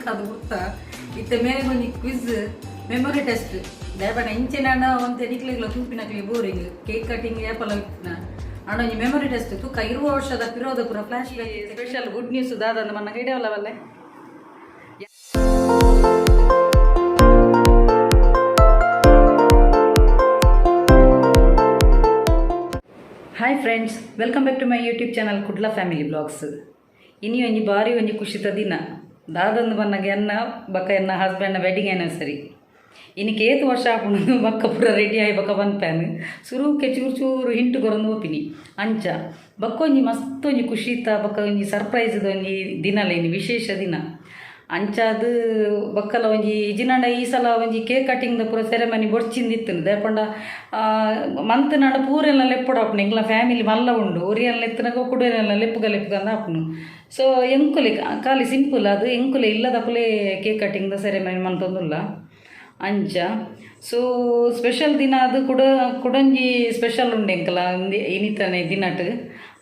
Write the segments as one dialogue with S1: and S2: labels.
S1: ತಿಕ್ಕಾದು ಗುರ್ತ ಇತ್ತೆ ಮೇರೆ ಒಂಜಿ ಕ್ವಿಜ್ ಮೆಮೊರಿ ಟೆಸ್ಟ್ ದಾಯೆ ಇಂಚಿನ ಒಂತೆ ನಿಕ್ಲೆಗ್ಲ ತೂಪಿನಕ್ಲೆ ಬೋರಿಂಗ್ ಕೇಕ್ ಕಟಿಂಗ್ ಏಪಲ ಇತ್ತಿನ ಆಂಡ ಒಂಜಿ ಮೆಮೊರಿ ಟೆಸ್ಟ್ ತೂಕ 20 ವರ್ಷದ ಪಿರೋದ ಪೂರ ಫ್ಲಾಶ್ ಸ್ಪೆಷಲ್ ಗುಡ್ ನ್ಯೂಸ್ ದಾದ ಮನ್ನ ಗಿಡವಲ್ಲ. Hi friends, welcome back to my YouTube channel Kudla family blogs. ಇನಿ ಒಂಜಿ ಬಾರಿ ಒಂಜಿ ಖುಷಿತ ದಿನ ದಾದಂದು ಬನ್ನಗ ಎನ್ನ ಬಕ್ಕ ಎನ್ನ ಹಸ್ಬೆಂಡ್ನ ವೆಡ್ಡಿಂಗ್ ಆ್ಯನಿವರ್ಸರಿ. ಇನಿಕ್ ಏತ್ ವರ್ಷ ಆಪುಂಡು ಬಕ್ಕ ಪೂರ ರೆಡಿ ಆಯಿ ಬಕ್ಕ ಪನ್ಪೇನು ಸುರುಕೆ ಚೂರು ಚೂರು ಹಿಂಟು ಕೊರೊಂದು ಪೋಪಿನಿ. ಅಂಚ ಬಕ್ಕ ಒಂಜಿ ಮಸ್ತ್ ಒಂಜಿ ಖುಷಿತ ಬಕ್ಕ ಒಂಜಿ ಸರ್ಪ್ರೈಸ್ದ ಒಂಜಿ ದಿನಲ ಇನಿ, ವಿಶೇಷ ದಿನ. ಅಂಚಾದ್ ಬಕ್ಕಲ ಒಂಜಿ ಇಜಿನಾಂಡ ಈ ಸಲ ಒಂಜಿ ಕೇಕ್ ಕಟಿಂಗ್ದ ಪೂರ ಸೆರೆಮನಿ ಬೊಡ್ಚಿಂದಿತ್ತು. ದಾಯೆ ಮಂತ್ ನಾಡ ಪೂರೆಲ್ಲ ಲೆಪ್ಪುಡಾಪುಂಡು, ಎಂಕ್ಲ ಫ್ಯಾಮಿಲಿ ಮಲ್ಲ ಉಂಡು, ಒರಿಯಲ್ಲ ಎತ್ತನಾಗ ಕುಡೋರೆಲ್ಲ ಲೆಪ್ಪುಗ ಲೆಪ್ಪುಗ ಅಂದ್ ಆಪುಂಡು. ಸೊ ಎಂಕುಲೆ ಖಾಲಿ ಸಿಂಪಲ್ ಅದು ಎಂಕುಲೆ ಇಲ್ಲದಕುಲೆ ಕೇಕ್ ಕಟಿಂಗ್ದ ಸೆರೆಮನಿ ಮಂತೊಂದುಲ್ಲ. ಅಂಚ ಸೊ ಸ್ಪೆಷಲ್ ದಿನ ಅದು ಕುಡ ಕುಡೊಂಜಿ ಸ್ಪೆಷಲ್ ಉಂಡು ಎಂಕಲ ಇನಿತನೆ ದಿನಟ್.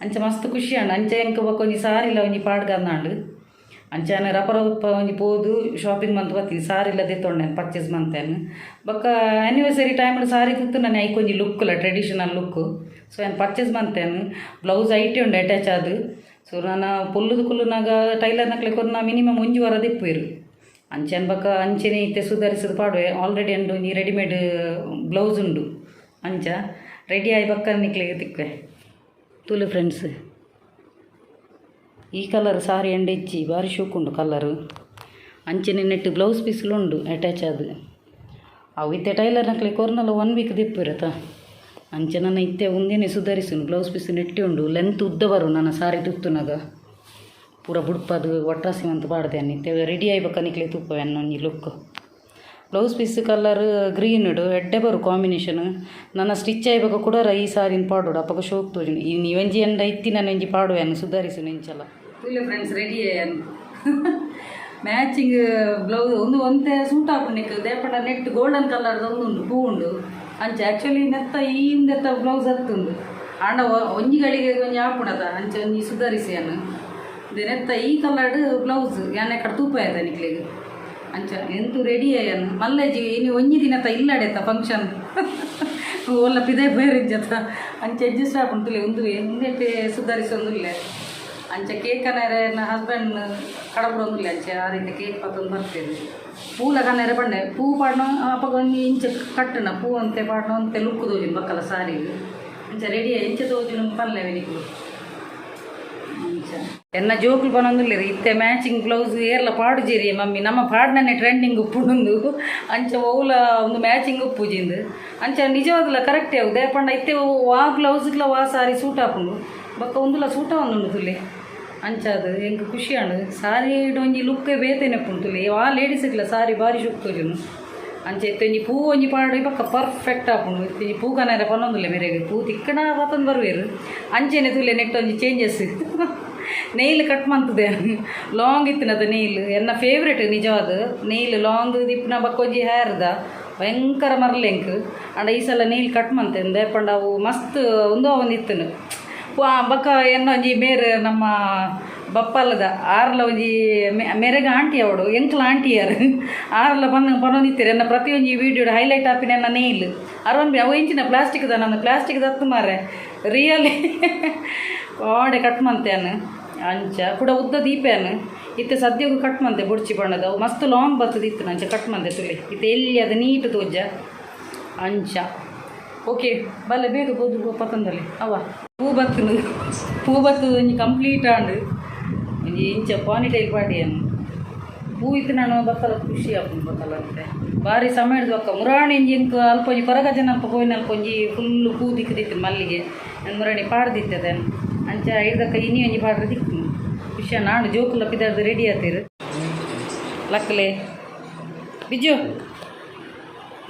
S1: ಅಂಚ ಮಸ್ತ್ ಖುಷಿ ಆಂಡ್. ಅಂಚ ಎಂಕ್ ಬೊಕ ಒಂಜಿ ಸಾರಿಲ ಒಂಜಿ ಪಾಡ್ಗಂದಾಂಡ್. ಅಂಚಾನೆ ರಪರಪ್ಪ ಒಂಜಿ ಪೋದು ಶಾಪಿಂಗ್ ಮಂತ್ ಬತ್ತೀನಿ, ಸಾರಿಲ ದೆತ್ತೊಂಡೆ ಪರ್ಚೇಸ್ ಮಂತೇನು. ಬೊಕ್ಕ ಆ್ಯನಿವರ್ಸರಿ ಟೈಮ್ಡ್ ಸಾರಿ ತುತ್ತು ನಾನು ಐಕ್ ಒಂಜಿ ಲುಕ್ಲ ಟ್ರೆಡಿಷನಲ್ ಲುಕ್. ಸೊ ಯಾನ್ ಪರ್ಚೇಸ್ ಮಂತೇನು. ಬ್ಲೌಸ್ ಐಟೆ ಉಂಡು ಅಟ್ಯಾಚ್ ಆದ್. ಸೊ ನಾನು ಪೊಲ್ಲುದು ಕುಲ್ಲುನಾಗ ಟೈಲರ್ನಕ್ಲೆ ಕೊರ್ನ ಮಿನಿಮಮ್ ಒಂಜಿ ವಾರ ದೆಪ್ಪುವೆರ್. ಅಂಚೆನ್ ಬೊಕ್ಕ ಅಂಚೆನೆ ಇತ್ತೆ ಸುಧಾರಿಸೋದು ಪಾಡುವೆ. ಆಲ್ರೆಡಿ ಉಂಡು ಒಂಜಿ ರೆಡಿಮೇಡ್ ಬ್ಲೌಸ್ ಉಂಡು. ಅಂಚ ರೆಡಿ ಆಯಿ ಬೊಕ್ಕ ನಿಕ್ಲೆಗ್ ತಿಕ್ಕುವೆ. ತೂಲೆ ಫ್ರೆಂಡ್ಸ್, ಈ ಕಲರ್ ಸಾರಿ ಎಂಡೆಚ್ಚಿ ಬಾರಿ ಶೋಕುಂಡು ಕಲರು. ಅಂಚೆನೆ ನೆಟ್ ಬ್ಲೌಸ್ ಪೀಸ್ಲು ಉಂಡು ಅಟ್ಯಾಚ್ ಆದ್. ಅವು ಇತ್ತೆ ಟೈಲರ್ನಕ್ಲೆ ಕೊರ್ನಲ ಒನ್ ವೀಕ್ ದೆಪ್ಪುವೆರತ. ಅಂಚ ನನ್ನ ಇತ್ತೆ ಉಂದೆನೆ ಸುಧಾರಿಸುನು. ಬ್ಲೌಸ್ ಪೀಸ್ ನೆಟ್ಟೆ ಉಂಡು, ಲೆಂತ್ ಉದ್ದ ಬರು ನನ್ನ ಸಾರಿ ತುತ್ತುನಾಗ ಪೂರ ಬುಡ್ಪದು ಒಟ್ರಾಸಿ ಮಂತ್ ಪಾಡ್ದೇನೆ. ಇತ್ತೆ ರೆಡಿ ಆಯಿ ಬೊಕ್ಕ ನಿಕ್ಲೆ ತೂಪವೆ ಒಂಜಿ look. Blouse piece colour green ಎಡ್ಡೆ ಬರು ಕಾಂಬಿನೇಷನ್. ನನ್ನ ಸ್ಟಿಚ್ ಆಯಿ ಬೊಕ್ಕ ಕುಡರ ಈ ಸಾರಿನ ಪಾಡೋಡು, ಅಪಗ ಶೋಕ್ ತೋಜುಂಡು. ಈ ಒಂಜಿ ಎಂಡ ಇತ್ತಿ ನಾನು ಒಂಜಿ ಪಾಡುವೆನು ಸುಧಾರಿಸುನು ಇಂಚಲ. ತೂಲೆ ಫ್ರೆಂಡ್ಸ್, ರೆಡಿ ಆಯನ್. ಮ್ಯಾಚಿಂಗ್ ಬ್ಲೌಸ್ ಒಂದು ಒಂತೆ ಸೂಟ್ ಆಪುಂಡು. ದೇಪಂಡ ನೆಟ್ ಗೋಲ್ಡನ್ ಕಲರ್ದ ಒಂದು ಉಂಡು, ಹೂ ಉಂಡು. ಅಂಚ ಆ್ಯಕ್ಚುಲಿ ನೆತ್ತ ಈ ಇಂದೆತ್ತ ಬ್ಲೌಸ್ ಹತ್ತುಂಡು. ಆಂಡ ಒಂಜಿ ಗಳಿಗೆ ಒಂಜಿ ಆಪುಂಡತ, ಅಂಚ ಒಂಜಿ ಸುಧಾರಿಸಿ ಅನ್ನು ನೆತ್ತ ಈ ಕಲರ್ಡ್ ಬ್ಲೌಸ್ ಯಾನ್ ಕಡೆ ತೂಪ ಆಯ್ತ ನಿಕ್ಲೆಗ್. ಅಂಚ ಎಂತು ರೆಡಿ ಆಯನ್ ಮಲ್ಲೇಜಿ. ಇನಿ ಒಂಜಿ ದಿನತ ಇಲ್ಲಡೆತ ಫಂಕ್ಷನ್ ಓಲ್ಲ ಪಿದೆ ಪೋಯೆರಿಂಚತ. ಅಂಚ ಅಡ್ಜಸ್ಟ್ ಆಪುಂಡು. ತುಲೆ ಉಂದುವೆ ಉಂದೆಟ್ ಸುಧಾರಿಸೊಂದುಲ್ಲೆ. ಅಂಚ ಕೇಕ್ ಕನೆರೆ ಎನ್ನ ಹಸ್ಬೆಂಡ್ ಕಡಪುಡೊಂದುಲ್ಲೆ. ಅಂಚ ಆರಿಂದ ಕೇಕ್ ಪತ್ತೊಂದು ಬರ್ಪೆರ್. ಪೂಲ ಕನೆರೆ ಪಂಡೆ, ಪೂ ಪಾಡ್ನ ಅಪಗ ಒಂಜಿ ಇಂಚ ಕಟ್ಟುನ ಪೂ ಅಂತೆ ಪಾಡ್ನ ಒಂತೆ ಲುಕ್ ತೋಜುಂಡು ಬಕ್ಕಲ ಸಾರಿಗ್. ಅಂಚ ರೆಡಿ ಇಂಚ ತೋಜುಂಡು ಪನ್ಲೆ ನಿಕ್ಲು. ಅಂಚ ಎನ್ನ ಜೋಕುಲು ಪನೊಂದುಲ್ಲೆರ್, ಇತ್ತೆ ಮ್ಯಾಚಿಂಗ್ ಬ್ಲೌಸ್ ಏರ್ಲ ಪಾಡುಜೆರಿ ಮಮ್ಮಿ, ನಮ್ಮ ಪಾಡ್ನನೆ ಟ್ರೆಂಡಿಂಗ್ ಉಪ್ಪುಂಡು, ಅಂಚ ಒವ್ಲ ಒಂದು ಮ್ಯಾಚಿಂಗ್ ಉಪ್ಪುಜಿಂದು. ಅಂಚ ನಿಜವಾಗ್ಲ ಕರೆಕ್ಟ್ ಅವು. ದಾಯೆ ಪಂಡ ಇತ್ತೆ ವಾ ಬ್ಲೌಸ್ಗ್ಲ ವಾ ಸಾರಿ ಸೂಟ್ ಆಪುಂಡು, ಬೊಕ್ಕ ಉಂದುಲ ಸೂಟ್ ಆವೊಂದುಂಡು ತುಲೆ. ಅಂಚ ಅದು ಎಂಕ್ ಖುಷಿ ಆಂಡ್. ಸಾರಿ ಒಂಜಿ ಲುಕ್ ಬೇತೆನೆ ಉಪ್ಪುಂಡು ತುಲೆ. ವಾ ಲೇಡೀಸ್ಗ್ಲ ಸಾರಿ ಬಾರಿ ಶೋಕ್ ತೋಜುಂಡು. ಅಂಚ ಇತ್ತೆ ಒಂಜಿ ಪೂ ಒಂಜಿ ಪಾಡಿ ಬೊಕ್ಕ ಪರ್ಫೆಕ್ಟ್ ಆಪುಂಡು. ಇತ್ತೆ ಒಂಜಿ ಪೂ ಕನೆರೆ ಪನೊಂದುಲ್ಲೆ ಮೇರೆಗ್, ಪೂ ತಿಕ್ಕಣ ಪತ್ತೊಂದು ಬರುವೆರ್. ಅಂಚೆನೆ ತೂಲೆ ನೆಟ್ ಒಂಜಿ ಚೇಂಜಸ್, ನೈಲ್ ಕಟ್ ಮಂತುದೆ. ಲಾಂಗ್ ಇತ್ತಿನದ ನೈಲ್ ಎನ್ನ ಫೇವ್ರೇಟ್ ನಿಜವಾದ. ನೈಲ್ ಲಾಂಗ್ ದಿಪ್ಪುನ ಬೊಕ್ಕ ಒಂಜಿ ಹೇರ್ದ ಭಯಂಕರ ಮರ್ಲೆಂಕ್. ಆಂಡ ಈ ಸಲ ನೈಲ್ ಕಟ್ ಮಂತೆ, ದಾಯೆ ಪಂಡ ಅವು ಮಸ್ತ್ ಉಂದು ಆವೊಂದಿತ್ತುಂಡು. ಬೊಕ್ಕ ಎನ್ನ ಒಂಜಿ ಮೇರ್ ನಮ್ಮ ಬಪ್ಪಲ್ಲದ ಆರ್ಲ ಒಂಜಿ ಮೆರೆಗ ಆಂಟಿ ಅವಳು, ಎಂಕ್ಲ ಆಂಟಿಯರ್ ಆರ್ಲ ಪನ್ನ ಪನೊಂದಿತ್ತೆರ್. ಎನ್ನ ಪ್ರತಿಯೊಂಜಿ ವೀಡಿಯೋಡ್ ಹೈಲೈಟ್ ಆಪಿನ ಎನ್ನ ನೈಲ್. ಅರೊಂದು ಅವು ಇಂಚಿನ ಪ್ಲಾಸ್ಟಿಕ್ದ, ನನ್ನ ಪ್ಲಾಸ್ಟಿಕ್ದ ಹತ್ತು ಮಾರೆ, ರಿಯಲಿ ಕೋಡೆ ಕಟ್ ಮಂತೆ. ಅಂಚ ಕುಡ ಉದ್ದ ದೀಪೇನು ಇತ್ತೆ ಸದ್ಯಗೂ ಕಟ್ ಮಂತೆ ಬೊಡ್ಚಿ ಬಣ್ಣದ, ಅವು ಮಸ್ತ್ ಲಾಂಗ್ ಬರ್ತದಿತ್ತು. ಅಂಚ ಕಟ್ ಮಂತೆ ತುಲೆ. ಇತ್ತೆ ಎಲ್ಲಿ ಅದು ನೀಟ್ ತೋಜ. ಅಂಚ ಓಕೆ, ಬಲ್ಲೆ ಬೇಗ ಪೋದು ಪತ್ತೊಂದಲ್ಲಿ ಅವ ಪೂ ಬತ್ತುನು. ಪೂ ಬತ್ತು ಒಂಜಿ ಕಂಪ್ಲೀಟ್ ಆಂಡ್. ಒಂಜಿ ಇಂಚ ಪಾನಿಟೈಲ್ ಪಾಡಿಯನು. ಪೂ ಇತ್ತು ನಾನು ಬಕ್ಕಲ ಖುಷಿ ಆಪುಂಡು ಬಕ್ಕಲ ಅಂತೆ. ಬಾರಿ ಸಮಯ ಹಿಡ್ದು ಬಕ್ಕ ಮುರಾಣಿ ಒಂಜಿ ಎಂಕ್ ಅಲ್ಪ ಒಂಜಿ ಕೊರಗಜ್ಜನ ಅಲ್ಪ ಪೋಯಿನ ಅಲ್ಪ ಒಂಜಿ ಫುಲ್ ಪೂ ದಿಕ್ಕದಿತ್ತು ಮಲ್ಲಿಗೆ. ನಾನು ಮುರಾಣಿ ಪಾಡ್ದಿತ್ತೆ ಅದನ್ನು. ಅಂಚ ಐದಕ್ಕ ಇನಿ ಒಂಜಿ ಪಾಡ್ರೆ ದಿಕ್ಕು ಖುಷಿ. ನಾನು ಜೋಕುಲ ಪಿದಾರ್ದು ರೆಡಿ ಆತೀರು. ಲಕ್ಕಲೆ ಬಿಜ್ಜು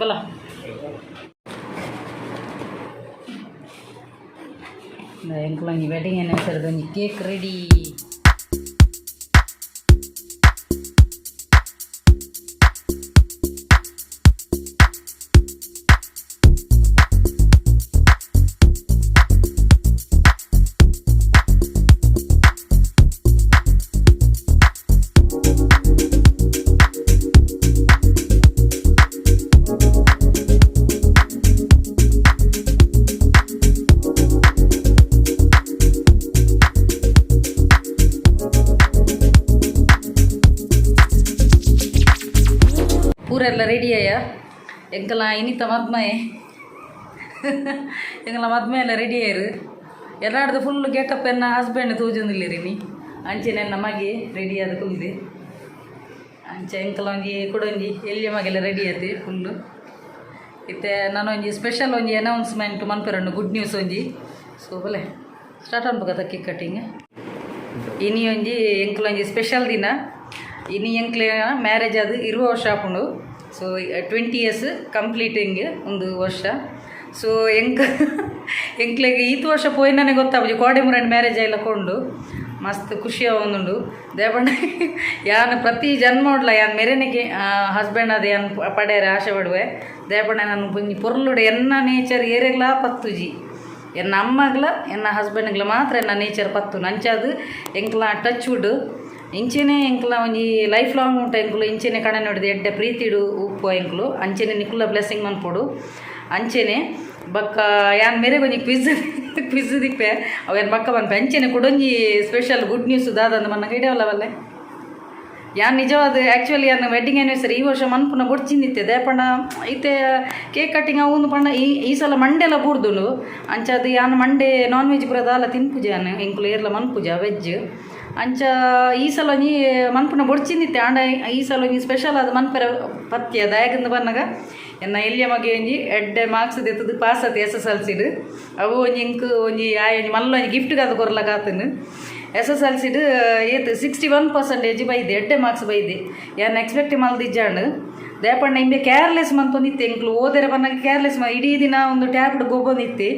S1: ಬಲ. ಎಂಕ್ಲ ಒಂಜಿ ವೆಡ್ಡಿಂಗ್ ಆ್ಯನಿವರ್ಸರಿದ ಒಂಜಿ ಕೇಕ್ ರೆಡಿ. ಪೂರೆಲ್ಲ ರೆಡಿ ಆಯ. ಎಂಕಲ ಇನಿತ ಮದ್ಮಯೆ, ಎಂಕಲ ಮದ್ಮೆ ಎಲ್ಲ ರೆಡಿ ಆಯ್ರು. ಎಲ್ಲಾಡ್ದು ಫುಲ್ ಗೆಟಪ್ ಎನ್ನ ಹಸ್ಬೆಂಡ್ ತೂಜೊಂದಿಲ್ಲಿರಿ ನೀ. ಅಂಚೆನೆ ಎನ್ನ ಮಗೆ ರೆಡಿ ಆದ್ ಕುಲ್ದಿ. ಅಂಚೆ ಎಂಕಲ ಒಂಜಿ ಕುಡೊಂಜಿ ಎಲ್ಯ ಮಗೆಲ್ಲ ರೆಡಿ ಆತಿ ಫುಲ್ಲು. ಇತ್ತೆ ನಾನೊಂಜಿ ಸ್ಪೆಷಲ್ ಒಂಜಿ ಅನೌನ್ಸ್ಮೆಂಟ್ ಮನ್ಪೆರುಂಡು, ಗುಡ್ ನ್ಯೂಸ್ ಒಂಜಿ. ಸೊ ಬಲೆ ಸ್ಟಾರ್ಟ್ ಅನ್ಬೇಕತ್ತ ಕೇಕ್ ಕಟ್ಟಿಂಗ್. ಇನಿ ಒಂಜಿ ಎಂಕಲ ಒಂಜಿ ಸ್ಪೆಷಲ್ ದಿನ. ಇನಿ ಎಂಕ್ಲೆ ಮ್ಯಾರೇಜ್ ಅದು 20 ವರ್ಷ ಆಪುಂಡು. ಸೊ 20 ಇಯರ್ಸ್ ಕಂಪ್ಲೀಟಿಂಗ್ ಒಂದು ವರ್ಷ. ಸೊ ಎಂಕ್ಲೆಗ್ ಈತ್ ವರ್ಷ ಪೋಯಿನನೆ ಗೊತ್ತಾಪುಜಿ. ಕೋಡೆ ಮುರನ್ ಮ್ಯಾರೇಜ್ ಆಯ್ಲ ಕೊಂಡು ಮಸ್ತ್ ಖುಷಿ ಆವೊಂದುಂಡು. ದೇಪಂಡ ಯಾನ್ ಪ್ರತಿ ಜನ್ಮೋಡ್ಲ ಯಾನ್ ಮೆರೆನಿಗೆ ಹಸ್ಬೆಂಡ್ ಅದು ಯಾನ್ ಪಡೆಯರೆ ಆಶೆ ಪಡುವೆ. ದೇಪಂಡ ನಾನು ಒಂಜಿ ಪೊರ್ಲುಡು ಎನ್ನ ನೇಚರ್ ಏರೆಗ್ಲಾ ಪತ್ತುಜಿ. ಎನ್ನ ಅಮ್ಮಗ್ಲ ಎನ್ನ ಹಸ್ಬೆಂಡ್ಗ್ಲ ಮಾತ್ರ ಎನ್ನ ನೇಚರ್ ಪತ್ತು. ನಂಚಾದು ಎಂಕ್ಲ ಟಚ್ ವುಡ್ ಇಂಚೆನೆ ಎಂಕ್ಲ ಒಂಜಿ ಲೈಫ್ ಲಾಂಗ್ ಉಂಟು. ಎಂಕುಲು ಇಂಚೆನೆ ಕಣ ನೋಡಿದೆ ಎಡ್ಡೆ ಪ್ರೀತಿಡು ಉಪ್ಪು ಎಂಕುಲು. ಅಂಚೆನೆ ನಿಕುಲ ಬ್ಲೆಸ್ಸಿಂಗ್ ಮನ್ಪೊಡು. ಅಂಚೆನೆ ಬಕ್ಕ ಯಾನ್ ಮೇರೆಗ್ ಒಂಜಿ ಕ್ವಿಜ್ ಕ್ವಿಜ್ ದಿಪ್ಪೆ, ಅವು ಯಾನ್ ಬಕ್ಕ ಪನ್ಪೆ. ಅಂಚೆನೆ ಕುಡೊಂಜಿ ಸ್ಪೆಷಲ್ ಗುಡ್ ನ್ಯೂಸ್ ದಾದಂದು ಮನ್ನ ಇಡವಲ್ಲ ಬಲ್ಲೆ. ಯಾನ್ ನಿಜವಾದ ಆ್ಯಕ್ಚುಲಿ ಯಾನ್ ವೆಡ್ಡಿಂಗ್ ಆ್ಯನಿವರ್ಸರಿ ಈ ವರ್ಷ ಮನ್ಪುನ ಬೊಡ್ಚಿಂದಿತ್ತೆ. ದೇಪಂಡ ಇತ್ತೆ ಕೇಕ್ ಕಟ್ಟಿಂಗ್ ಅವು ಪಂಡ ಈ ಈ ಸಲ ಮಂಡೆಲ ಬೂರ್ದುಂಡು. ಅಂಚಾದ್ ಯಾನ್ ಮಂಡೆ ನಾನ್ ವೆಜ್ ಪೂರ ದಾಲ ತಿನ್ಪುಜ. ಯಾನ್ ಎಂಕುಲು ಏರ್ಲ ಮನ್ಪುಜ ವೆಜ್. ಅಂಚ ಈ ಸಲ ಒಂಜಿ ಮನ್ಪುನ ಬೊಡ್ಚಿಂದಿತ್ತೆ. ಆಂಡ ಈ ಸಲ ಒಂಜಿ ಸ್ಪೆಷಲ್ ಆದ್ ಮನ್ಪೆರೆ ಪತ್ಯ ದಾಯಗಂದು ಬನ್ನಗ ಎನ್ನ ಎಲ್ಯ ಮಗೆ ಒಂಜಿ ಎಡ್ಡೆ ಮಾರ್ಕ್ಸ್ ದೆತ್ತದು ಪಾಸ್ ಆತು ಎಸ್ಎಸ್ಎಲ್ಸಿಡ್. ಅವು ಒಂಜಿ ಎಂಕ್ ಒಂಜಿ ಆಯ್ ಒಂಜಿ ಮಲ್ಲ ಒಂಜಿ ಗಿಫ್ಟ್ ಗಾದ್ ಕೊರ್ಲಕಾತನು. ಎಸ್ಎಸ್ಎಲ್ಸಿಡ್ ಏತ್ 61% ಬೈದೆ, ಎಡ್ಡೆ ಮಾರ್ಕ್ಸ್ ಬೈದೆ. ಯಾನ್ ಎಕ್ಸ್ಪೆಕ್ಟ್ ಮಲ್ದಿಜ್ಜಾಂಡ್. ದೇಪಂಡ ಇಂಬೆ ಕೇರ್ಲೆಸ್ ಮಂತೊಂದಿತ್ತೆ. ಎಂಕ್ಲು ಓದೆರೆ ಬನ್ನಗ ಕೇರ್ಲೆಸ್, ಇಡೀ ದಿನ ಒಂದು ಟ್ಯಾಬ್ಡ್ ಗೊಬ್ಬೊಂದಿತ್ತೆ.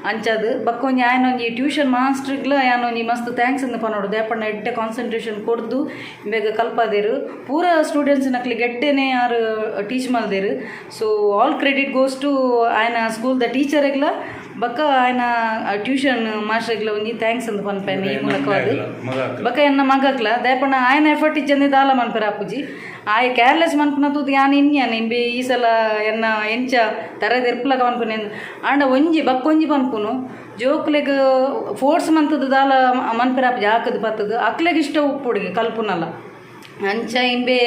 S1: ಅಂಚಾದ್ ಬೊಕ್ಕ ಒಂಜಿ ಆಯನ ಒಂಜಿ ಟ್ಯೂಷನ್ ಮಾಸ್ಟ್ರಿಗ್ಲ ಯಾನ್ ಒಂಜಿ ಮಸ್ತ್ thanks ಅಂದ್ ಪನೊಡು. ದೇಪಂಡ ಎಡ್ಡೆ ಕಾನ್ಸಂಟ್ರೇಷನ್ ಕೊರ್ದು ಬೇಗ ಕಲ್ಪಾದೆರ್. ಪೂರ ಸ್ಟೂಡೆಂಟ್ಸ್ ನಕ್ಲಿಗೆ ಎಡ್ಡೆನೆ ಆರ್ ಟೀಚ್ ಮಲ್ದೆರ್. So all credit goes to ಆಯನ ಸ್ಕೂಲ್ದ ಟೀಚರೆಗ್ಲ ಬೊಕ್ಕ ಆಯನ ಟ್ಯೂಷನ್ ಮಾಸ್ಟರ್ಗ್ಲ ಒಂಜಿ thanks ಅಂದ್ ಪನ್ಪೆನ್ ಈ ಮೂಲಕವಾದ್. ಬೊಕ್ಕ ಎನ್ನ ಮಗಕ್ಲ. ದಾಯೆಪಂಡ ಆಯನ ಎಫರ್ಟ್ ಇಜ್ಜಂದೆ ದಾಲ ಮನ್ಪೆರೆ ಆಪುಜಿ. ಆಯೆ ಕೇರ್ಲೆಸ್ ಮನ್ಪುನ ತೂದು ಯಾನ್ ಇನ್ಯಾನ್ ಇಂಬೆ ಈ ಸಲ ಎನ್ನ ಎಂಚ ತರೆ ದೆರ್ಪುಲಕ ಮನ್ಪುನೆ. ಆಂಡ ಒಂಜಿ ಬಕ್ಕೊಂಜಿ ಪನ್ಪುನು, ಜೋಕ್ಲೆಗ್ ಫೋರ್ಸ್ ಮಂತುದು ದಾಲ ಮನ್ಪೆರೆ ಆಪುಜಿ. ಆಕದ್ ಪತ್ತದು ಅಕ್ಲೆಗ್ ಇಷ್ಟ ಉಪ್ಪುಡುಗೆ ಕಲ್ಪುನಲ. ಅಂಚ ಇಂಬೆ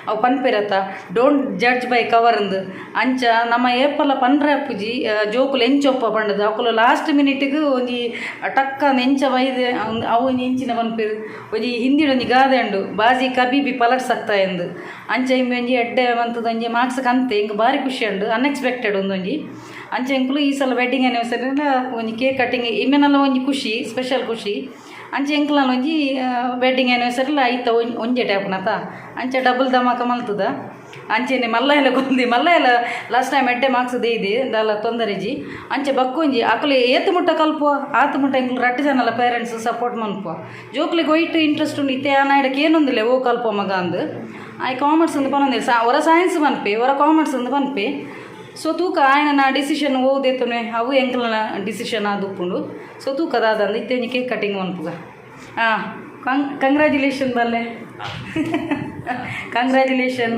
S1: ಅವು ಪನ್ಪೆರತ್ತ, "Don't judge by cover" ಅಂದ್. ಅಂಚ ನಮ್ಮ ಏಪಲ ಪನ್ರೆ ಆಪುಜಿ ಜೋಕುಲು ಎಂಚೊಪ್ಪ ಪಂಡದು. ಅಕುಲು ಲಾಸ್ಟ್ ಮಿನಿಟ್ಗ್ ಒಂಜಿ ಟಕ್ಕ ಎಂಚ ಬೈದೆ ಅವು ಒಂಜಿ ಎಂಚಿನ ಪನ್ಪೆರ್, ಒಂಜಿ ಹಿಂದಿಡ್ ಒಂಜಿ ಗಾದೆ ಉಂಡು, "बाज़ी कभी भी पलट सकता" ಎಂದು. ಅಂಚ ಇಂಬೆ ಒಂಜಿ ಎಡ್ಡೆ ಮಂತದ ಒಂಜಿ ಮಾರ್ಕ್ಸ್ ಕಂತೆ. ಎಂಕ್ ಬಾರಿ ಖುಷಿ ಉಂಡು, ಅನ್ಎಕ್ಸ್ಪೆಕ್ಟೆಡ್ ಒಂದೊಂಜಿ. ಅಂಚ ಎಂಕುಲು ಈ ಸಲ ವೆಡ್ಡಿಂಗ್ ಆನಿವರ್ಸರಿ ಒಂಜಿ ಕೇಕ್ ಕಟ್ಟಿಂಗ್ ಇಂಬೆನಲ್ಲ ಒಂಜಿ ಖುಷಿ, ಸ್ಪೆಷಲ್ ಖುಷಿ. ಅಂಚ ಎಂಕ್ಲನ ಒಂಜಿ ವೆಡ್ಡಿಂಗ್ ಆನಿವರ್ಸರಿ ಐತ ಒಂಜೆ ಟ್ಯಾಪ್ನತ. ಅಂಚ ಡಬಲ್ ಧಮಾಕ ಮಲ್ತದ. ಅಂಚೆನೆ ಮಲ್ಲ ಎಲ್ಲ ಕೊಂದಿ ಮಲ್ಲ ಎಲ್ಲ ಲಾಸ್ಟ್ ಟೈಮ್ ಎಡ್ಡೆ ಮಾರ್ಕ್ಸ್ ದೇಯ್ದೆ, ದಾಲ ತೊಂದರೆಜಿ. ಅಂಚೆ ಬಕ್ಕೊಂಜಿ ಅಕುಲು ಏತ್ ಮುಟ್ಟ ಕಲ್ಪುವ ಆತ್ ಮುಟ್ಟ ಎಂಕುಲು ರಡ್ಡ್ ಜನಲ ಪೇರೆಂಟ್ಸ್ ಸಪೋರ್ಟ್ ಮನ್ಪುವ. ಜೋಕ್ಲೆಗ್ ಒಯ್ಟ್ ಇಂಟ್ರೆಸ್ಟ್ ಉಂಡು. ಇತ್ತೆ ಆನ ಇಡಕ್ಕೆ ಏನೊಂದಿಲ್ಲ ಓ ಕಲ್ಪುವ ಮಗ ಅಂದ್. ಆಯ್ ಕಾಮರ್ಸ್ ಅಂದ್ ಪನೊಂದೆ. ಸಾ ಒರ ಸೈನ್ಸ್ ಪನ್ಪೆ, ಒರ ಕಾಮರ್ಸ್ ಅಂದ್ ಪನ್ಪೆ. ಸೊ ತೂಕ ಆಯನ ಡಿಸಿಷನ್ ಓದೇತನೆ, ಅವು ಎಂಕಲ್ನ ಡಿಸಿಷನ್ ಆದುಪ್ಪುಂಡು. ಸೊ ತೂಕ ದಾದಂದು. ಇತ್ತೆ ಒಂಜಿ ಕೇಕ್ ಕಟ್ಟಿಂಗ್ ಮನ್ಪುಗ. ಹಾಂ, ಕಂಗ್ರ್ಯಾಚುಲೇಷನ್ ಬಲ್ಲೆ, ಕಂಗ್ರ್ಯಾಚುಲೇಷನ್.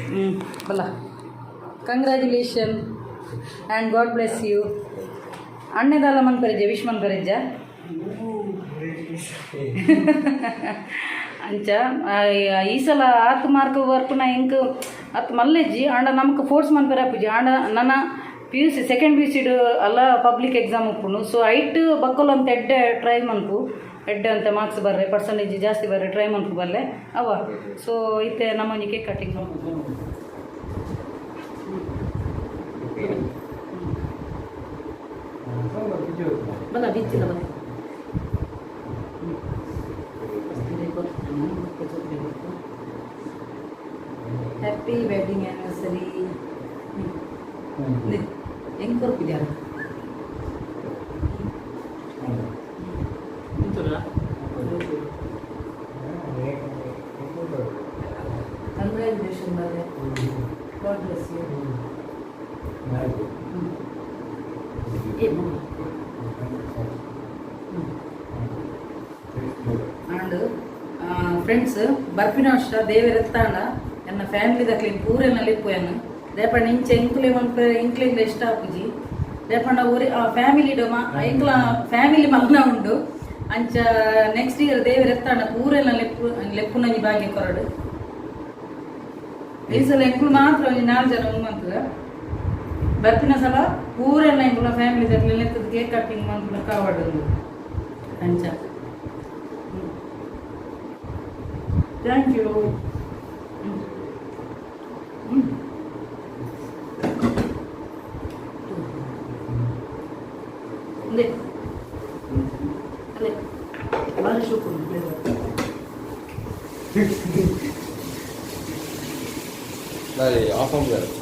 S1: ಹ್ಞೂ ಬಲ್ಲ, congratulation and God bless you. ಅಣ್ಣೆದಾಲ ಮನ್ಪೆರೆಜ್ಜ, ವಿಶ್ ಮನ್ಪೆರೆಜ್ಜ. ಅಂಚ ಈ ಸಲ ಆತ್ ಮಾರ್ಕ್ ಬರ್ಪುನ ಎಂಕ್ ಅತ್ ಮಲ್ಲೆಜ್ಜಿ. ಆಂಡ ನಮಕ್ ಫೋರ್ಸ್ ಮನ್ಪೆರೆ ಆಪುಜಿ. ಆಂಡ ನನ ಪಿಯುಸಿ, ಸೆಕೆಂಡ್ ಪಿಯುಸಿಡ್ ಅಲ್ಲ ಪಬ್ಲಿಕ್ ಎಕ್ಸಾಮ್ ಉಪ್ಪುಂಡು. ಸೊ ಐಟ್ ಬಕ್ಕೊಲ್ ಅಂತ ಎಡ್ಡೆ ಟ್ರೈ ಮನ್ಪು, ಎಡ್ಡೆ ಅಂತ ಮಾರ್ಕ್ಸ್ ಬರ್ರೆ, ಪರ್ಸೆಂಟೇಜ್ ಜಾಸ್ತಿ ಬರ್ರೆ ಟ್ರೈ ಮನ್ಪು ಬಲ್ಲೆ ಅವ. ಸೊ ಇತ್ತೆ ನಮ್ಮೊಂಜಿ ಕೇಕ್ ಕಟ್ಟಿಂಗ್. ಬಲ್ಲ ಬಿಚ್ಚಿಲ್ಲ ಬಲ್ಲ. Happy wedding anniversary. ಹೆಂಗೆ ಕೊರ್ಪಿದ್ಯಾರ? ಕಂಗ್ರ್ಯಾಚುಲೇಷನ್ ಬಲ್ಲೆ, ಗಾಡ್ ಬ್ಲೆಸ್ you. ಏ ಆಂಡ್ ಫ್ರೆಂಡ್ಸ್, ಬರ್ಪಿನ ವರ್ಷ ದೇವೆರೆತ್ತಾಂಡ ಎನ್ನ ಫ್ಯಾಮಿಲಿ ದಕ್ಲಿನ್ ಪೂರೆನ ಲೆಪ್ಪು. ದೇಪಂಡ ಇಂಚ ಎಂಕುಲೆ ಮನ್ಪೆ ಎಂಕ್ಲೆಗ್ಲ ಇಷ್ಟ ಆಪುಜಿ. ದೇಪಂಡ ಊರಿ ಫ್ಯಾಮಿಲಿ ಎಂಕ್ಲ ಫ್ಯಾಮಿಲಿ ಮಲ್ನ ಉಂಡು. ಅಂಚ ನೆಕ್ಸ್ಟ್ ಇಯರ್ ದೇವೆರೆತ್ತಾಂಡ ಪೂರೆನ ಲೆಪ್ಪು, ಲೆಪ್ಪುನಂಜಿ ಭಾಗ್ಯ ಕೊರಡು. ಈ ಸಲ ಎಂಕುಲು ಮಾತ್ರ ಒಂಜಿ ನಾಲ್ ಜನ ಉಂದು ಮಂತದ. ಬರ್ಪಿನ ಸಲ ಪೂರೆಲ್ಲ ಎಂಕುಲ ಫ್ಯಾಮಿಲಿ ದಕ್ಲೆನ್ ಕೇಕ್ ಕಟ್ಟಿಂಗ್ ಮನ್ಪುನ ಕಾವಡ್ ಉಂದು. ಅಂಚ thank you. ಉಂದೆ ಅಲ್ಲೇ ಭಾರಿ ಶೋಕು ಉಂಟು ಫ್ಲೇವರ್.
S2: ದಾದೆ ಆಫ್ ಆಫ್.
S1: ಕಟ್.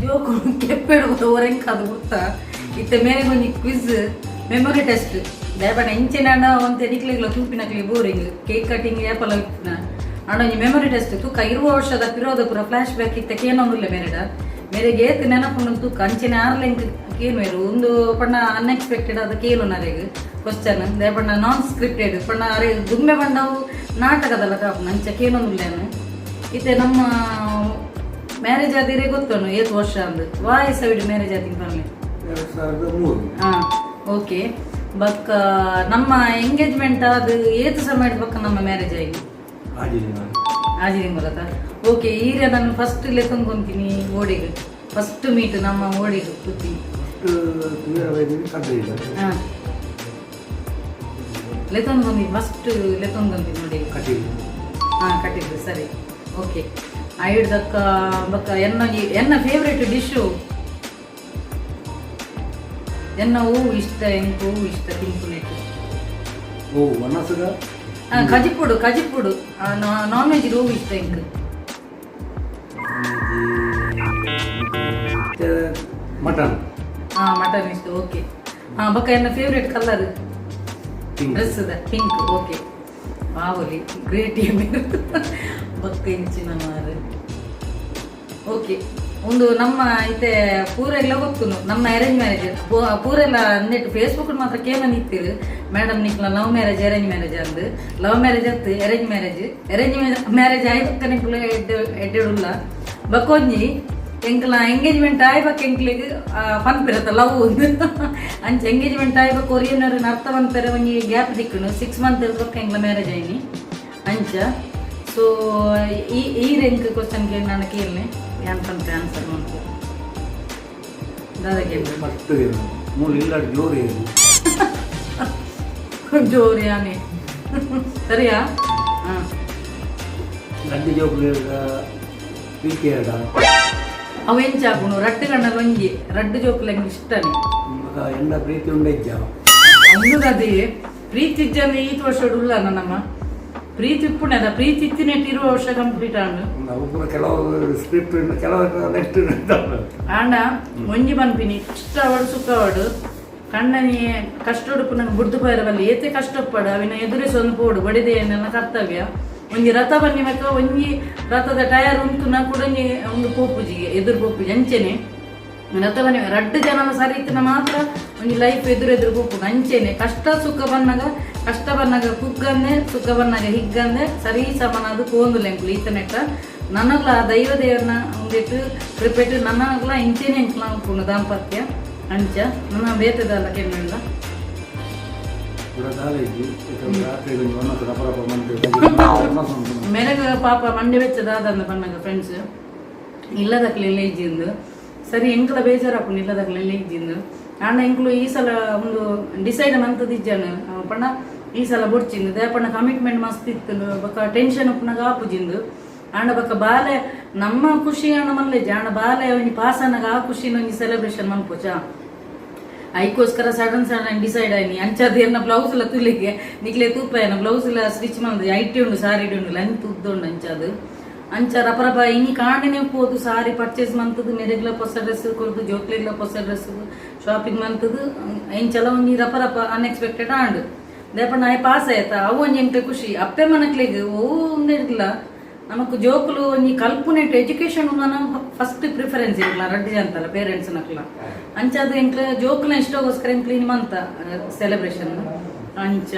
S1: ಜೋಕು ಕೆಪ್ಪೆಡು ಒರೆಂಕಾದು ಗೊತ್ತಾ? ಇತ್ತೆ ಮೇರೆಗೆ ಒಂಜಿ ಕ್ವಿಜ್, ಮೆಮೊರಿ ಟೆಸ್ಟ್. ದಾಯೆಪಂಡ ಇಂಚಿನ ಒಂತೆ ನಿಕ್ಲೆಗ್ಲ ತೂಪಿನಕ್ಲೆ ಬೋರಿಂಗ್, ಕೇಕ್ ಕಟಿಂಗ್ ಏಪಲ ಇತ್ತಿನ. ಆಂಡ ಒಂಜಿ ಮೆಮೊರಿ ಟೆಸ್ಟ್ ತೂಕ. 20 ವರ್ಷದ ಪಿರೋದ ಪೂರ ಫ್ಲಾಶ್ ಬ್ಯಾಕ್ ಇತ್ತೆ ಕೇನೊಂದುಲ್ಲೆ ಮೇರೆಡ. ಮೇರೆಗೆ ಏತ್ ನೆನಪುಂಡು ತೂಕ. ಅಂಚಿನ ಆರ್ಲೆಂಕ್ ಕೇನುವೆರು. ಒಂದು ಪಂಡ ಅನ್ಎಕ್ಸ್ಪೆಕ್ಟೆಡ್ ಅದು ಕೇನು ನರೆಗ್ ಕ್ವಶನ್. ದಾಯೆಪಂಡ ನಾನ್ ಸ್ಕ್ರಿಪ್ಟೆಡ್ ಪಂಡ ಅರೆ ದುಮ್ಮೆ ಪಂಡವು ನಾಟಕದಲ್ಲ ಕಾಪುನ. ಅಂಚ ಕೇನೊಂದುಲ್ಲೇನು. ಇತ್ತೆ ನಮ್ಮ ಮ್ಯಾರೇಜ್ ಆದಿರೇ ಗೊತ್ತುಂಡು ಏತ್ ವರ್ಷ ಅಂದು? ವಾ ಇಸವಿಡ್ ಮ್ಯಾರೇಜ್ ಆದಿನ ಪನ್ಲೆ.
S2: 2003.
S1: ಹಾ, ಓಕೆ. ಬೊಕ್ಕ ನಮ್ಮ ಎಂಗೇಜ್ಮೆಂಟ್ ಅದು ಏತ್ ಸಮಯ ಬೊಕ್ಕ ನಮ್ಮ ಮ್ಯಾರೇಜ್ ಆಗಿ?
S2: ಆಜಿ ದಿನ.
S1: ಆಜಿ ತಿಂಗಳತ್ತ? ಓಕೆ. ಈರೆ ನಾನು ಫಸ್ಟ್ ಲೆತ್ತೊಂದು ಓಡಿಗ್, ಫಸ್ಟ್ ಮೀಟ್ ನಮ್ಮ ಓಡಿಗ್ ಕೂತಿ?
S2: ಫಸ್ಟ್ ತೂಯರ ಬೈದಿನಿ ಕಡ್ಡಿಲ್ಲ.
S1: ಹಾ, ಲೆತ್ತೊಂದು ಬಂದಿ, ಫಸ್ಟ್ ಲೆತ್ತೊಂದು ಬಂದಿ ನೋಡಿ.
S2: ಕಟೀಲು.
S1: ಹಾ, ಕಟ್ಟಿದ್ದು ಸರಿ. ಓಕೆ. ಆಯುರ್ದಕ್ಕ ಬೊಕ್ಕ ಎನ್ನ ಎನ್ನ ಫೇವ್ರೆಟ್ ಡಿಶ್ಶು ಎನ್ನ? ಹೂವು ಇಷ್ಟ ಎಂಕ್? ಹೂವು ಇಷ್ಟ ತಿನ್ಪುನೆಟ್?
S2: ಓ, ಒಣಸುಗ.
S1: ಹಾ, ಕಜಿಪುಡು, ಕಜಿಪುಡು. ನಾನ್ ವೆಜ್ ಹೂವು ಇಷ್ಟ ಎಂಕ್?
S2: ಮಟನ್.
S1: ಹಾ, ಮಟನ್ ಇಷ್ಟ. ಓಕೆ. ಹಾ, ಬೊಕ್ಕ ಎನ್ನ favourite colour?
S2: Pink.
S1: Dress pink. Okay, ಬಾವಲಿ ಗ್ರೇಟ್. ಬೊಕ್ಕ ಇಂಚಿನ ಮಾರು. ಓಕೆ, ಒಂದು ನಮ್ಮ ಇತ್ತೆ ಪೂರೆಲ್ಲ ಗೊತ್ತುನು ನಮ್ಮ ಅರೇಂಜ್ ಮ್ಯಾರೇಜ್. ಪೂರೆಲ್ಲ ನೆಟ್ ಫೇಸ್ಬುಕ್ ಮಾತ್ರ ಕೇನ ನಿಂತಿರು, ಮೇಡಮ್ ನಿಕ್ಲ ಲವ್ ಮ್ಯಾರೇಜ್ ಅರೇಂಜ್ ಮ್ಯಾರೇಜ್ ಅಂದು. ಲವ್ ಮ್ಯಾರೇಜ್ ಅತ್ತು, ಅರೇಂಜ್ ಮ್ಯಾರೇಜ್. ಅರೇಂಜ್ ಮ್ಯಾರೇಜ್ ಆಯ್ ಬೊಕ್ಕ ನಿಕ್ಲು ಎಡ್ಡೆ ಎಡ್ಡೆಡುಲ್ಲ. ಬೊಕ್ಕೊಂಜಿ ಎಂಕ್ಲ ಎಂಗೇಜ್ಮೆಂಟ್ ಆಯ್ ಬೊಕ್ಕ ಎಂಕ್ಲೆಗ್ ಪನ್ಪಿರತ್ತ ಲವ್ ಅಂಚ. ಎಂಗೇಜ್ಮೆಂಟ್ ಆಯ್ ಬೊಕ್ಕ ಒರಿಯನರ್ ಅರ್ಥ ಪನ್ಪೆರೆ ಒಂಜಿ ಗ್ಯಾಪ್ ತಿಕ್ಕುಂಡು. 6 ಮಂತ್ ಬೊಕ್ಕ ಎಂಕ್ಲ ಮ್ಯಾರೇಜ್ ಆಯ್ನಿ ಅಂಚ. ಸೊ ಈ ಈ ರೆಂಕ್ ಕ್ವಶನ್ ಕೇಳಿ ನಾನು ಕೇಳನೆ ಯಾನ್ ಪನ್ಪೆ ಆನ್ಸರ್ ಮನ್ಪು. ದಾದ ಕೇಳಿ?
S2: ಫಸ್ಟ್ ಮೂಲು ಇಲ್ಲ ಜೋರು ಏನು?
S1: ಜೋರು ಯಾನೆ, ಸರಿಯಾ? ಹಾಂ.
S2: ರಡ್ಡು ಜೋಕುಲು ಪ್ರೀತಿ ಎರಡ.
S1: ಅವು ಎಂಚಾಪುಂಡು? ರಡ್ಡು ಗಣ್ಣಲ್ಲಿ ಒಂಜಿ ರಡ್ಡು ಜೋಕುಲು ಎಂಕ್ ಇಷ್ಟನೇ.
S2: ಮಗ ಎಂಡ ಪ್ರೀತಿ ಉಂಡ ಇಜ್ಜ?
S1: ಅದೇ, ಪ್ರೀತಿ ಇಜ್ಜಂದ್ರೆ ಈತ್ ವರ್ಷ ಉಲ್ಲ ನಮ್ಮ ಪ್ರೀತಿ ಇಪ್ಪುಣದ ಪ್ರೀತಿ ಇತ್ತಿನೆಟ್ 20 ವರ್ಷ ಕಂಪ್ಲೀಟ್ ಆಂಡ್.
S2: ಅವು ಪೂರ ಕೆಲವು ಸ್ಕ್ರಿಪ್ಟ್, ಕೆಲವು ನೆಕ್ಸ್ಟ್.
S1: ಆಂಡ ಒಂಜಿ ಪನ್ಪಿನಿ, ಕಷ್ಟ ಅವಡು ಸುಖ ಅವಡು ಕಣ್ಣನಿ ಕಷ್ಟೊಡುಪು ನಂಗೆ ಬುಡ್ದು ಪೋಯರ ಬಲ್ಲಿ. ಏತೆ ಕಷ್ಟಪಡು ಅವಿನ ಎದುರಿಸೊಂದು ಪೋಡು ಬಡಿದೆ ನನ್ನ ಕರ್ತವ್ಯ. ಒಂಜಿ ರಥ ಬನ್ನಿ ಮೆಕ್ಕ ಒಂಜಿ ರಥದ ಟೈರ್ ಉಂಟು ನಾ ಕೂಡ ಒಂಜಿ ಒಂದು ಪೋಪುಜಿಗೆ ಎದುರು ಪೋಪುಜಿ. ಅಂಚೆನೆ ರಥ ಬನ್ನಿ ರಡ್ಡು ಜನ ಸರಿ ಇತ್ತಿನ ಮಾತ್ರ ಒಂಜಿ ಲೈಫ್ ಎದುರು ಎದುರು ಪೋಪುಂಡು. ಅಂಚೆನೆ ಕಷ್ಟ ಸುಖ ಬಂದಾಗ, ಕಷ್ಟ ಬಂದಾಗ ಕುಗ್ಗಂದೆ, ಸುಖ ಬಂದಾಗ ಹಿಗ್ಗಂದೆ ಸರಿ ಸಮನಾದ ಪೋಂದುಲ್ಲ ಎಂಕುಲು ಈತನೆಟ್ಟ. ನನಗ್ಲ ಆ ದೈವ ದೇವರನ್ನ ಒಂದಿಟ್ಟು ಕೃಪೆಟ್ ನನಗ್ಲ ಇಂಚೆನೆ ಎಂಕ್ಲ ಉಪ್ಪುಂಡು ದಾಂಪತ್ಯ. ಅಂಚ ನನ್ನ ಬೇತದಲ್ಲ ಕೆಮ್ಮೆಲ್ಲ.
S2: ಪೂರ ದಾಲ ಇಜ್ಜಿ. ರಾತ್ರಿ ಒಂಜಿ ಒನ್ನಸ ರಪ ರಪ ಮಂತ್ ಒನ್ನಸ ಉಂಟು.
S1: ಮೆರಗ ಪಾಪ ಮಂಡೆ ಬೆಚ್ಚದ ಆದಂದ ಪನ್ನಗ ಫ್ರೆಂಡ್ಸ್ ಇಲ್ಲದಕ್ಲೆಲ್ಲ ಇಜ್ಜಿಂದು. ಸರಿ, ಎಂಕಲ ಬೇಜಾರಾಪುಂಡು ಇಲ್ಲದಕ್ಲೆಲ್ಲ ಇಜ್ಜಿಂದು. ಆಂಡ ಎಂಕುಲು ಈ ಸಲ ಒಂದು ಡಿಸೈಡ್ ಮಂತದ ಇಜ್ಜಾನ ಪಂಡ ಈ ಸಲ ಬೊಡ್ಚಿಂದು. ದಾಯೆಪಂಡ ಕಮಿಟ್ಮೆಂಟ್ ಮಸ್ತ್ ಇತ್ತು, ಬೊಕ್ಕ ಟೆನ್ಷನ್ ಉಪ್ಪುನಾಗ ಆಪುಜಿಂದು. ಆಂಡ ಬೊಕ್ಕ ಬಾಲೆ ನಮ್ಮ ಖುಷಿ ಆಂಡ ಮಲ್ಲೆಜಿ. ಆಂಡ ಬಾಲೆ ಒಂಜಿ ಪಾಸ್ ಆನಗ ಆ ಖುಷಿನ ಒಂಜಿ ಸೆಲೆಬ್ರೇಷನ್ ಮನ್ಪುಚ, ಐಕೋಸ್ಕರ ಸಡನ್ ಸಡನ್ ಡಿಸೈಡ್ ಆಯ್ನಿ. ಅಂಚಾದ ಎನ್ನ ಬ್ಲೌಸ್ ಎಲ್ಲ ತುಲಿಗೆ ನಿಕ್ಲೆ ತೂಪ ಎನ್ನ ಬ್ಲೌಸ್ ಎಲ್ಲ ಸ್ಟಿಚ್ ಮಂದ್ ಐಟಿ ಉಂಡು, ಸಾರಿ ಉಂಡು ಲಂಚ್ ತುದ್ದುಂಡು. ಅಂಚಾದು ಅಂಚ ರಪ ರಪ ಇನಿ ಕಾಂಡನೆ ಪೋದು ಸಾರಿ ಪರ್ಚೇಸ್ ಮಂತದು, ಮೆರೆಗ್ಲ ಹೊಸ ಡ್ರೆಸ್ ಕೊರ್ದು, ಜೋಕ್ಲೆಗ್ಲ ಹೊಸ ಡ್ರೆಸ್ ಶಾಪಿಂಗ್ ಮಂತದು. ಇಂಚಲ ಒಂಜಿ ರಪ ರಪ ಅನ್ಎಕ್ಸ್ಪೆಕ್ಟೆಡ್ ಆಂಡ್. ದಾಯೆಪಂಡ ಆಯ್ ಪಾಸ್ ಆಯ್ತಾ, ಅವು ಒಂಜಿ ಎಂಕ್ಲೆ ಖುಷಿ. ಅಪ್ಪೆ ಮನಕ್ಲೆಗ್ ಓ ಉಂದೆಡ್ಲ ನಮಕ್ ಜೋಕುಲು ಒಂಜಿ ಕಲ್ಪುನೆಟ್ ಎಜುಕೇಶನ್ ಫಸ್ಟ್ ಪ್ರಿಫರೆನ್ಸ್ ಎಂಕ್ಲ ರಡ್ಡು ಅಂತಲ್ಲ ಪೇರೆಂಟ್ಸ್ ನಕ್ಲ. ಅಂಚ ಅದು ಎಂಕ್ಲ ಜೋಕುಲ ಇಷ್ಟಗೋಸ್ಕರ ಎಂಕ್ಲ ಇನಿ ಮಂತ ಸೆಲೆಬ್ರೇಷನ್. ಅಂಚ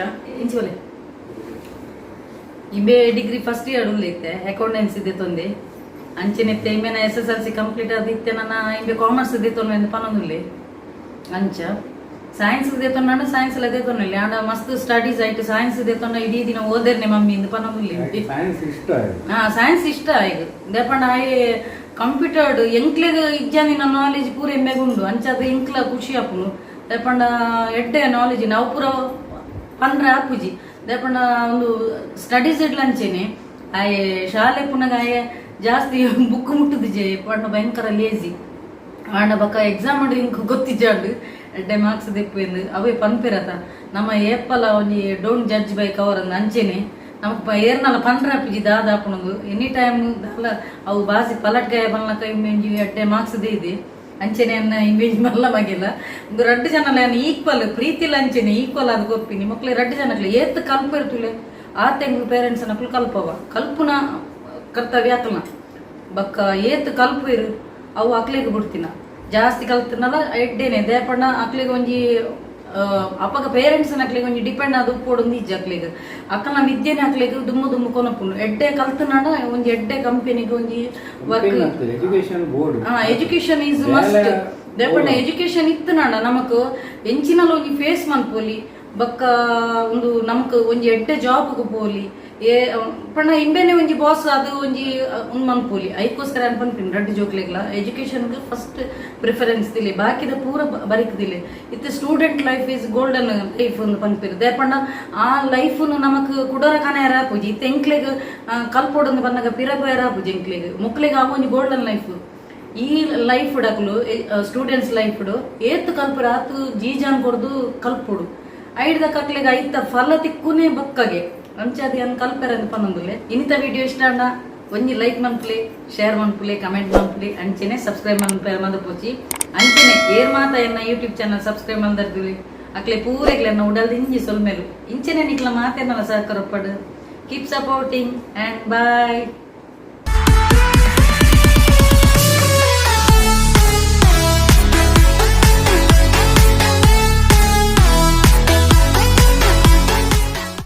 S1: ಇಂಚೋಲೆ ಇಂಬೆ ಡಿಗ್ರಿ ಫಸ್ಟ್ ಇಯರ್ ಉಲ್ಲೈತೆ, ಅಕೌಂಟೆನ್ಸಿ ತೊಂದೆ. ಅಂಚೆನೆತ್ತೆ ಇಂಬೆನ ಎಸ್ಎಸ್ಎಲ್ಸಿ ಕಂಪ್ಲೀಟ್ ಆದಿತ್ತೆ. ನನ್ನ ಇಂಬೆ ಕಾಮರ್ಸ್ ತೊಂದೆ ಪನೊಂದುಲ್ಲೆ. ಅಂಚ ಸೈನ್ಸ್ ದೇತೊಂಡ ಸೈನ್ಸ್ ಲ ದೇತೊಂಡಿಲ್ಲ. ಆಂಡ ಮಸ್ತ್ ಸ್ಟಡೀಸ್ ಆಯ್ತು. ಸೈನ್ಸ್ ದೇತೊಂಡ ಇಡೀ ದಿನ ಓದೇರ್ನೆ ಮಮ್ಮಿ ಇಂದು ಪನೊಂದುಲ್ಲೆ.
S2: ಸೈನ್ಸ್ ಇಷ್ಟ ಆಯ್ತು.
S1: ಹಾ, ಸೈನ್ಸ್ ಇಷ್ಟ ಆಯ್ತು. ದೇಪಂಡ ಆಯೆ ಕಂಪ್ಯೂಟರ್ಡ್ ಎಂಕ್ಲೆಗ್ ಇಜ್ಜಾನಿನ ನಾಲೆಜ್ ಪೂರ ಎಮ್ಮೆಗುಂಡು. ಅಂಚಾದ ಎಂಕ್ಲ ಖುಷಿ ಆಪುಂಡು. ದೇಪಂಡ ಎಡ್ಡೆ ನಾಲೆಜ್ ನಾವು ಪೂರ ಪಂಡ್ರೆ ಆಪುಜಿ. ದೇಪಂಡ ಒಂದು ಸ್ಟಡೀಸ್ ಇಡ್ಲಂಚೇನೆ ಆಯೆ ಶಾಲೆ ಪುನಗ ಆಯೆ ಜಾಸ್ತಿ ಬುಕ್ ಮುಟ್ಟುದಿಜೆ ಪಂಡ ಭಯಂಕರ ಲೇಜಿ. ಆಂಡ ಬಕ್ಕ ಎಕ್ಸಾಮ್ ಮಾಡಿ ಇಂಕ್ ಗೊತ್ತಿಜ್ಜಾಂಡು, ಎಡ್ಡೆ ಮಾರ್ಕ್ಸ್ ದೆಪ್ಪುಂದು ಅವೇ ಪನ್ಪಿರತ. ನಮ್ಮ ಏಪಲ ಒಂಜಿ "don't judge by cover" ಅಂದ್. ಅಂಚೆನೆ ನಮಕ್ ಏರ್ನಲ ಪಂಡ್ರೆ ಆಪುಜಿ ದಾದ ಆಪುನಂದು. ಎನಿ ಟೈಮ್ ದಾಲ ಅವು ಬಾಸಿ ಪಲಟ್ಗಾಯ ಪನ್ಲಕ ಇಂಬೆಂಜಿ ಎಡ್ಡೆ ಮಾರ್ಕ್ಸ್ ದೀದಿ. ಅಂಚೆನೆ ಅನ್ನ ಇಂಬೆಂಜಿ ಮಲ್ಲ ಮಗಿಲ್ಲ. ಒಂದು ರಡ್ಡು ಜನಲ ಈಕ್ವಲ್ ಪ್ರೀತಿಲ ಅಂಚೆನೆ ಈಕ್ವಲ್ ಅದು ಗೊಪ್ಪಿನಿ. ಮಕ್ಳು ರಡ್ಡು ಜನಕ್ಲೆ ಏತ್ ಕಲ್ಪ ಇರ್ತುಲೆ ಆತೆಂಗ್ ಪೇರೆಂಟ್ಸ್ ನಕುಲು ಕಲ್ಪವ, ಕಲ್ಪುನ ಕರ್ತವ್ಯ ಆತನ. ಬಕ್ಕ ಏತ್ ಕಲ್ಪು ಇರು ಅವು ಅಕ್ಲೆಗ್ ಬಿಡ್ತಿನ. ಜಾಸ್ತಿ ಕಲ್ತನಲ್ಲ ಎಡ್ಡೇನೆ. ದೇಪಣ್ಣ ಅಕ್ಲೆಗ್ ಒಂಜಿ ಅಪಗ ಪೇರೆಂಟ್ಸ್ ಅಕ್ಲೆಗ್ ಒಂಜಿ ಡಿಪೆಂಡ್ ಆದ್ ಉಪ್ಪೊಡುಂದು ಇಜ್ಜಿ ಅಕ್ಲೆಗ್. ಅಕ್ಕನ ವಿದ್ಯೆನೆ ಅಕ್ಲೆಗ್ ದುಮ್ಮು ದುಮ್ಮು ಕೊನಪುಂಡು. ಎಡ್ಡೆ ಕಲ್ತನಾಡ ಒಂಜಿ ಎಡ್ಡೆ ಕಂಪನಿಗೆ ಒಂಜಿ work.
S2: Education board.
S1: Education is must. ದೇಪಂಡ ಎಜುಕೇಶನ್ ಇತ್ತು ನಾಡ ನಮಕ್ ಎಂಚಿನಲ ಒಂಜಿ ಫೇಸ್ ಮನ್ಪೊಲಿ. ಬಕ್ಕ ಒಂದು ನಮಕ್ ಒಂಜಿ ಎಡ್ಡೆ ಜಾಬ್ ಪೋಲಿ. ಏ ಪಂಡ ಇಂಬೇನೆ ಒಂಜಿ ಬಾಸ್ ಅದು ಒಂಜಿ ಉಂದು ಮನ್ಪೊಲಿ. ಐಕೋಸ್ಕರ ಅನ್ಪನ್ಪಿನ್ ರಡ್ಡ್ ಜೋಕ್ಲೆಗ್ಲ ಎಜುಕೇಶನ್ ಫಸ್ಟ್ ಪ್ರಿಫರೆನ್ಸ್ ದಿಲೆ, ಬಾಕಿದ ಪೂರ ಬರಿಕ್ ದಿಲೆ. ಇತ್ತೆ "student life is golden life" ಒಂದು ಪನ್ಪಿರು. ದೇಪಂಡ ಆ ಲೈಫ್ ನಮಕ್ ಕುಡೋರ ಕನೆಯರ ಆಪುಜಿ. ಇತ್ತೆ ಎಂಕ್ಲೆಗ್ ಕಲ್ಪೊಡೊಂದು ಬನ್ನಗ ಪಿರ ಪೋಯರ ಆಪುಜಿ ಎಂಕ್ಲೆಗ್. ಮೊಕ್ಲೆಗ್ ಆ ಒಂಜಿ ಗೋಲ್ಡನ್ ಲೈಫ್. ಈ ಲೈಫ್ ಡಕ್ಲು ಸ್ಟೂಡೆಂಟ್ಸ್ ಲೈಫ್ ಏತ್ ಕಲ್ಪುರ ಆತು ಜೀಜಾನ್ ಕೊರ್ದು ಕಲ್ಪೊಡು. ಐಡ್ದ ಕಕ್ಲೆಗ್ ಐತ ಫಲ ತಿಕ್ಕುನೇ ಬಕ್ಕಗೆ. ಅಂಚಾದಿ ಅನ್ ಕಲ್ಪೆರ ಅಂದ್ ಪನೊಂದುಲ್ಲೆ. ಇನಿತ ವಿಡಿಯೋ ಇಷ್ಟ ಅಣ್ಣ ಒಂಜಿ ಲೈಕ್ ಮನ್ಪುಲೆ, ಶೇರ್ ಮನ್ಪುಲೆ, ಕಮೆಂಟ್ ಮನ್ಪುಲೆ. ಅಂಚೆನೆ ಸಬ್ಸ್ಕ್ರೈಬ್ ಮನ್ಪೆ ಮದಪೋಚಿ. ಅಂಚೆನೆ ಏರ್ ಮಾತ ಎನ್ನ ಯೂಟ್ಯೂಬ್ ಚಾನಲ್ ಸಬ್ಸ್ಕ್ರೈಬ್ ಮಂದರ್ದುಲೆ ಅಕ್ಲೆ ಪೂರೆಗ್ಲೆನ್ನ ಉಡಲ್ದಿಂಜಿ ಸೊಲ್ಮೆಲು. ಇಂಚೆನೆ ನಿಕ್ಲ ಮಾತೆನ್ನಲ ಸಹಕಾರ ಪಡು. Keep supporting and bye.